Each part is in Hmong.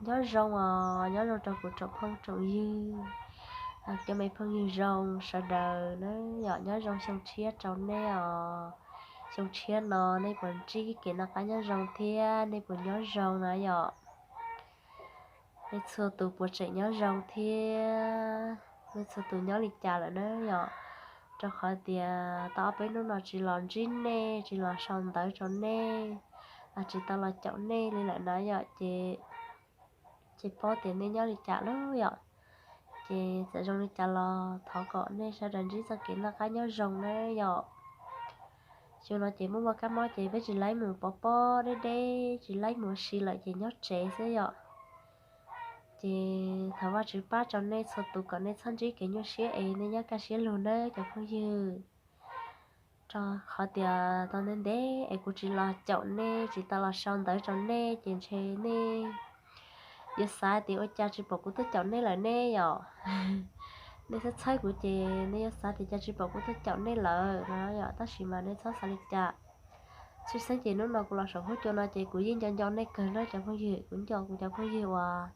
Nyob zoo os, nyob zoo rau kuv tsoom phooj tsoom ywg, cov me phooj ywg zoo sawv daws na yom, nyob zoo xyoo tshiab rau nej os. Xyoo tshiab no nej puas ntsib kev noj qab nyob zoo thiab nej puas nyob zoo na yom? Nej txhua tus puas tseem nyob zoo thiab nej txhua tus nyob li cas lawm na yom? Rau qhov tias tau ob peb hnub no tsis los ntsib nej, tsis los sau ntawv rau nej, tsis tau los caum nej li lawm na yom, ces tsis paub tias nej nyob li cas lawm yom. Ces txawm zoo li cas los thov kom nej sawv daws ntsib txoj kev noj qab nyob zoo na yom. Xyoo no ces muaj muaj kab mob ces peb tsis laib mus pov pob deb deb, tsis laib mus ua si lawm ces nyob tsev xwb yom. Ces thov Vajtswv pab rau nej txhua tus kom nej txhob ntsib kev nyuaj siab es nej nyob kaj siab lug nawb cov phooj ywg. Rau qhov tias tau ntev ntev es kuv tsis los caum nej, tsis tau los sau ntawv rau nej ces ntshe nej yuav xav tias ua cas tsis pom kuv tuaj caum nej lawm ne yom. Nej txhawb txhawb kuv ces nej yuav xav tias cas tsis pom kuv tuaj caum nej lawm no yom, tab sis mas nej txhob xav li cas. Tshwj xeeb ces hnub no kuv los saum huab cua no ces kuv yeej nco nco nej kawg na cov phooj ywg, kuv nco kuv cov phooj ywg uas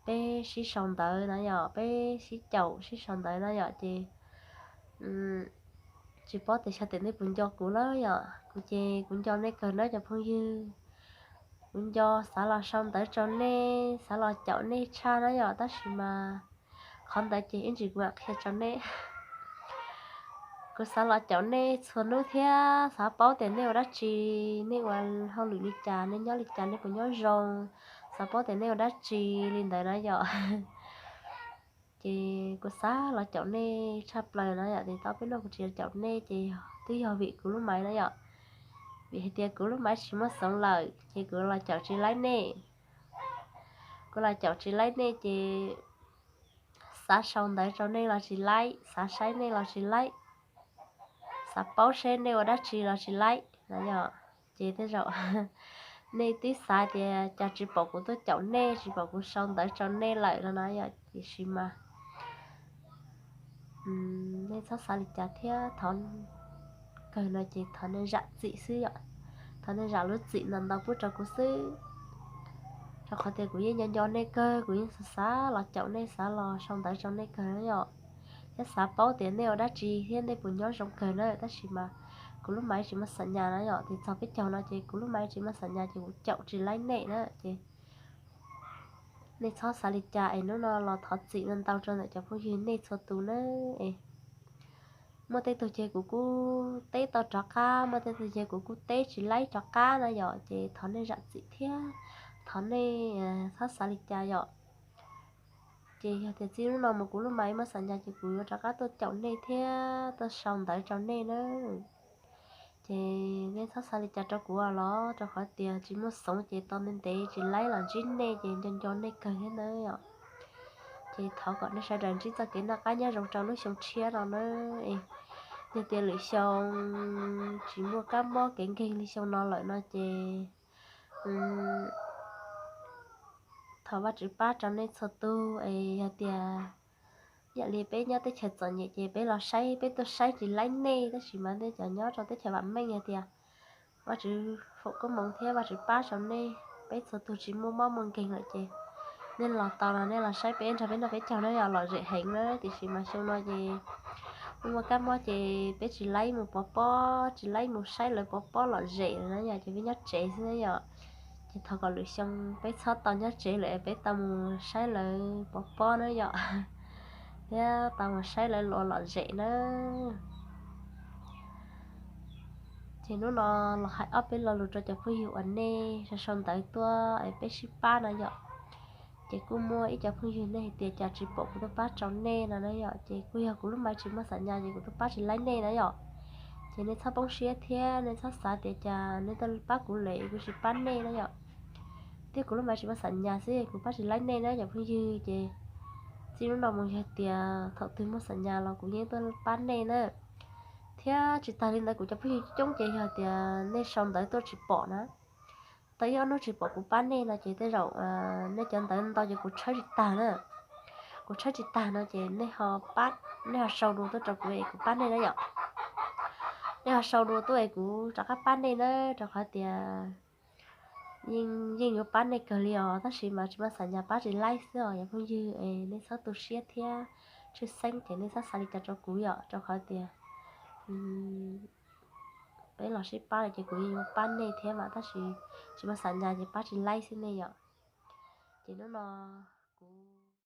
peb sib sau ntawv na yom, peb sib caum sib sau ntawv na yom, ces tsis paub tias xyov tias nej puas nco kuv lawm yom. Kuv ces kuv nco nej kawg na cov phooj ywg. Kuv nco xav los sau ntawv rau nej, xav los caum nej tshaj na yom, tab sis mas qhov ntawd ces ib ntsis kuv mam qhia rau nej. Kuv xav los caum nej txhua hnub thiab xav paub tias nej ua dab tsi, nej ua hauj lwm li cas, nej nyob li cas, nej puas nyob zoo, xav paub tias nej ua dab tsi li ntawd na yom. Ces kuv xav los caum nej tshaj plaws na yom, ces tau peb hnub kuv tsis los caum nej ces twb yog vim kuv lub maiv na yom. Vim hais tias kuv lub maiv tsis muaj xoov lawm ces kuv los caum tsis laib nej. Kuv los caum tsis laib nej ces xav sau ntawv rau nej los tsis laib, xav saib nej los tsis laib, xav paub seb nej ua dab tsi los tsis laib na yom. Ces tej zaum nej twb xav tias cas tsis pom kuv tuaj caum nej, tsis pom kuv sau ntawv rau nej lawm no na yom, tiam sis mas nej txhob xav li cas thiab thov, kawg no ces thov nej zam txim xwb yom. Thov nej zam lub txim ntau ntau pub rau kuv xwb, rau qhov tias kuv yeej nco nco nej kawg, kuv yeej xav xav los caum nej, xav los sau ntawv rau nej kawg na yom, thiab xav paub tias nej ua dab tsi thiab nej puas nyob zoo kawg na, tab sis mas kuv lub maiv tsis muaj xam nyas na yom, ces txog peb caug no ces kuv lub maiv tsis muaj xam nyas ces kuv caum tsis laib nej na ces nej txhob xav li cas es hnub no los thov txim ntau ntau rau ntawm cov phooj ywg nej txhua tus na. Es muaj tej tug ces kuv kuj teb tau rov qab, muaj tej tug ces kuv kuj teb tsis laib rov qab na yom, ces thov nej zam txim thiab thov nej txhob xav li cas yom. Ces yog tias txij hnub no mus kuv lub maiv muaj xam nyas ces kuv yuav rov qab tuaj caum nej thiab tuaj sau ntawv rau nej na. Ces nej txhob xav li cas rau kuv los, rau qhov tias tsis muaj xoov ces tau ntev ntev tsis laib los ntsib nej ces nco nco nej kawg thiab na yom. Ces thov kom nej sawv daws ntsib txoj kev noj qab nyob zoo rau lub xyoo tshiab no na. Yog tias lwm xyoo tsis muaj kab mob kev nkeeg li xyoo no lawm no ces thov Vajtswv pab rau nej txhua tus es yog tias yam li peb nyob teb chaws txom nyem ces peb los saib, peb tuaj saib tsis laib nej, tab sis mas nej cov nyob rau teb chaws vam meej hais tias Vajtswv foom koob hmoov thiab Vajtswv pab rau nej, peb txhua tus tsis muaj mob muaj nkeeg lawm ces nej los tau los nej los saib peb nrog peb noj peb caug na yom, lom zem heev na, tiam sis mas xyoo no ces muaj kab mob ces peb tsis laib mus pov pob, tsis laib mus saib lawv pov pob lom zem na yom, ces peb nyob tsev xwb na yom. Ces thov kom lwm xyoo peb txhob tau nyob tsev lawm es peb tau mus saib lawv pov pob na yom, thiab tau mus saib lawv lom zem na. Ces hnub no los hais ob peb lo lus rau cov phooj ywg uas nej sau sau ntawv tuaj es peb sib pab na yom. Ces kuj muaj ib co phooj ywg nej hais tias cas tsis pom kuv tuaj pab rau nej no na yom, ces kuj yog kuv lub maiv tsis muaj xam nyas ces kuv tuaj pab tsis laib nej na yom. Ces nej txhob poob siab thiab nej txhob xav tias cas nej tuaj pab kuv lawm kuv tsis pab nej na yom. Thiab kuv lub maiv tsis muaj xam nyas xwb kuv pab tsis laib nej na cov phooj ywg. Ces txij hnub no mus yog tias thaum twg muaj xam nyas los kuv yeej tuaj pab nej na. Thiab tsis tas li ntawd kuv cov phooj ywg coob ces yog tias nej sau ntawv tuaj tsis pom na, tau ib ob hnub tsis pom kuv pab nej no ces tej zaum nej cov ntawv ntau ces kuv tshawb tsis tag na. Kuv tshawb tsis tag no ces nej ho pab, nej ho sau dua tuaj rau kuv es kuv pab nej na yom. Nej ho sau dua tuaj es kuv rov qab pab nej na, rau qhov tias yeej yeej yuav pab nej kawg li os, tab sis mas tsis muaj xam nyas, pab tsis laib xwb os cov phooj ywg. Es nej txhob tu siab thiab tshwj xeeb ces nej txhob xav li cas rau kuv yom, rau qhov tias peb los sib pab lawm ces kuv yeej yuav pab nej thiab mas, tab sis tsis muaj xam nyas ces pab tsis laib xwb nej yom. Ces hnub no kuv